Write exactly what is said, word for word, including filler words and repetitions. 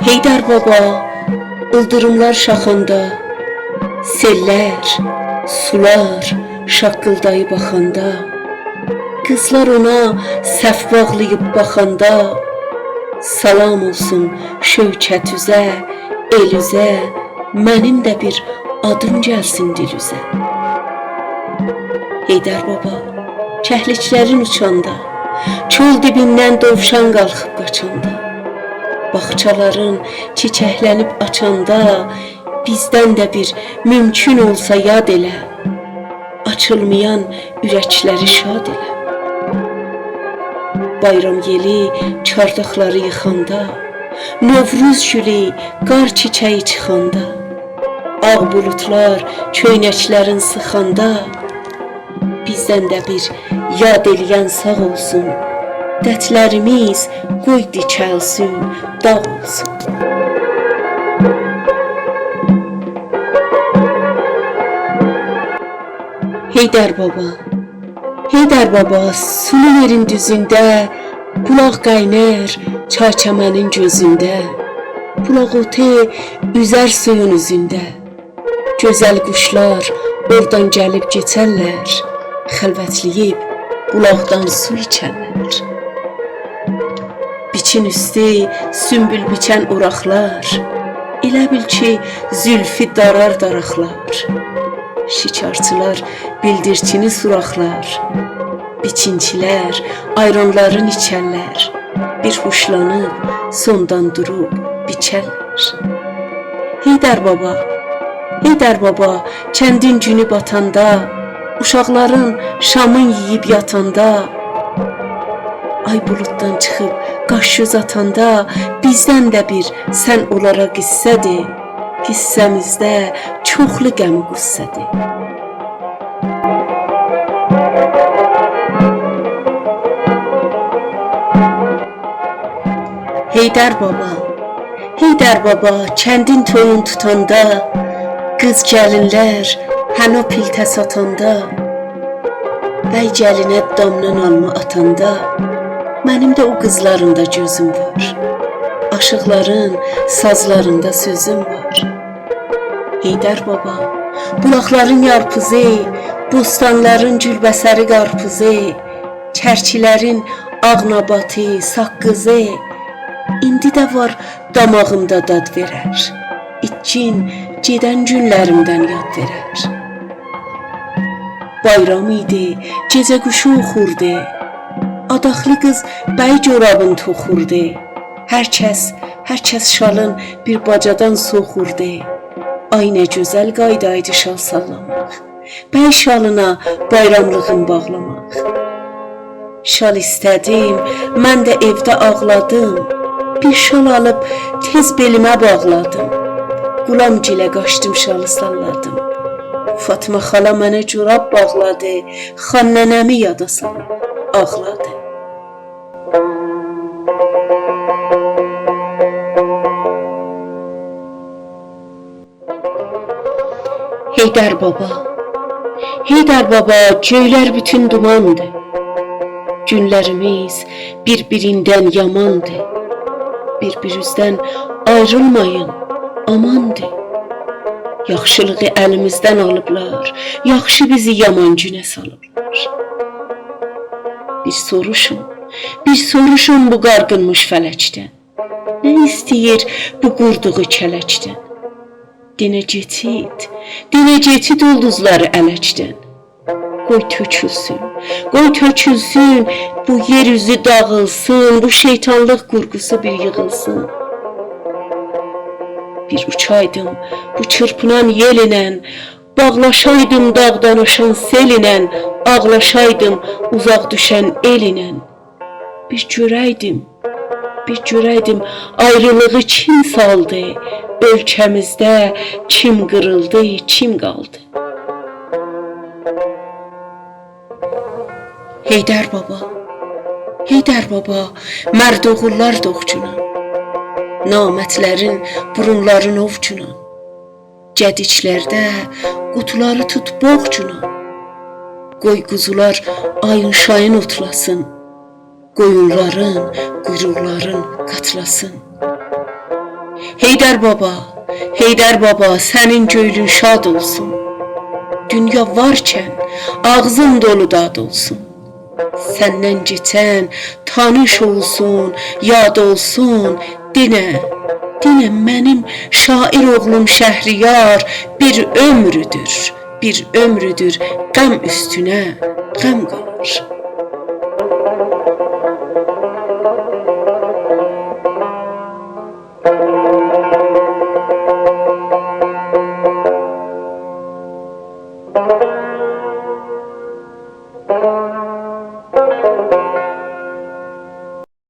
حیدربابا، ایلدیریملار شاخاندا، سئللر، سولار شاققیلداییب آخاندا، قیزلار اونا صف باغلاییب باخاندا، سلام اولسون شوکتوزه، ائلوزه، منیم ده بیر آدیم گلسین دیلوزه. حیدربابا، کهلیکلرین اوچاندا، کؤل دیبیندن دووشان قالخیب قاچاندا، باغچالارین چیچکله‌نیب آچاندا، بیزدن ده بیر مومکون اولسا یاد ائله، آچیلمایان اورکلری شاد ائله. بایرام یئلی چارداقلاری ییخاندا، نوروز گولو، قار چیچه‌یی چیخاندا، آغ بولودلار کؤینکلرین سیخاندا، بیزدن ده بیر یاد ائله‌ین ساغ اولسون، دردلریمیز قوی دیکلسین، داغ اولسون. حیدربابا، حیدربابا، سولو یئرین دوزونده، بولاق قاینار چای چمنین گؤزونده، بولاق اوتو اوزر سویون اوزونده. گؤزل قوشلار اورادان گلیب کئچرلر، خلوتله‌ییب بولاقدان سو ایچرلر. بیچین اوستو سونبول بیچن اوراقلار، ائله بیل کی، زولفو دارار داراقلار. شکارچیلار بیلدیرچینی سوراقلار، بیچینچیلر آیرانلارین ایچرلر، بیر هوشلانیب سوندان دوروب بیچرلر. حیدربابا، حیدربابا، کندین گونو باتاندا، اوشاقلارین شامین یئییب یاتاندا، آی بولوددان چیخیب قاش گؤز آتاندا، بیزدن ده بیر سن اونلارا قصه دئ، قصه‌میزده چوخلو غم و غصه دئ. حیدربابا، حیدربابا، کندین تویون توتاندا، قیز گلینلر حنا پیلته ساتاندا، بی گلینه دامدان آلما آتاندا، منیم ده او قیزلاریندا گؤزوم وار، آشیقلارین سازلاریندا سؤزوم وار. حیدربابا، بولاقلارین یارپیزی، بوستانلارین گول‌بسری قارپیزی، چرچیلرین آغ ناباتی، ساققیزی، ایندی ده وار داماغیمدا داد وئرر، ایتکین گئدن گونلریمدن یاد وئرر. بایرام ایدی، گئجه قوشو اوخوردو، آداخلی قیز بی جورابین توخوردو، هر کس، هر کس شالین بیر باجادان سوخوردو. آی، نه گؤزل قایدایدی شال ساللاماق، بی شالینا بایراملیغین باغلاماق. شال ایسته‌دیم، من ده ائوده آغلادیم، بیر شال آلیب تئز بئلیمه باغلادیم، غلام‌گیله قاچدیم، شالی ساللادیم. فاطما خالا منه جوراب باغلادی، خان ننه‌می یادا سالیب آغلادی. حیدربابا، حیدربابا، گؤیلر بوتون دوماندیر، گونلریمیز بیر-بیریندن یاماندیر، بیر-بیریزدن آیریلمایین، آماندیر. یاخشیلیغی الیمیزدن آلیبلار، یاخشی بیزی یامان گونه سالیبلار. بیر سوروشون، بیر سوروشون بو قارغینمیش فلکدن، نه ایسته‌ییر بو قوردوغو کلکدن؟ دئنه کئچیرت، دئنه کئچیرت اولدوزلاری الکدن. قوی تؤکولسون، قوی تؤکولسون، بو یئر اوزو داغیلسین، بو شیطانلیق قورغوسو بیر ییغیلسین. بیر اوچایدیم بو چیرپینان یئل ایله، باغلاشایدیم داغدان آشان سئل ایله، آغلاشایدیم اوزاق دوشن ائل ایله. بیر گؤره‌یدیم، بیر گؤره‌یدیم، آیریلیغی کیم سالدی، اؤلکه‌میزده کیم قیریلدی، کیم قالدی؟ حیدربابا، حیدربابا، مرد اوغوللار دوغچونان، نامردلرین بورونلارین اووچونان، گدیکلرده قوتولاری توت بوغچونان. قوی قوزولار آیین-شایین اوتلاسین، قویونلارین قویروقلارین قاتلاسین. حیدر بابا، حیدر بابا، سنین گؤیلون شاد اولسون. دونیا وارکن آغزین دولو داد اولسون. سندن کئچن تانیش اولسون، یاد اولسون، دئنه، دئنه منیم شاعر اوغلوم شهریار، بیر عؤمرودور، بیر عؤمرودور غم اوستونه غم قالیر.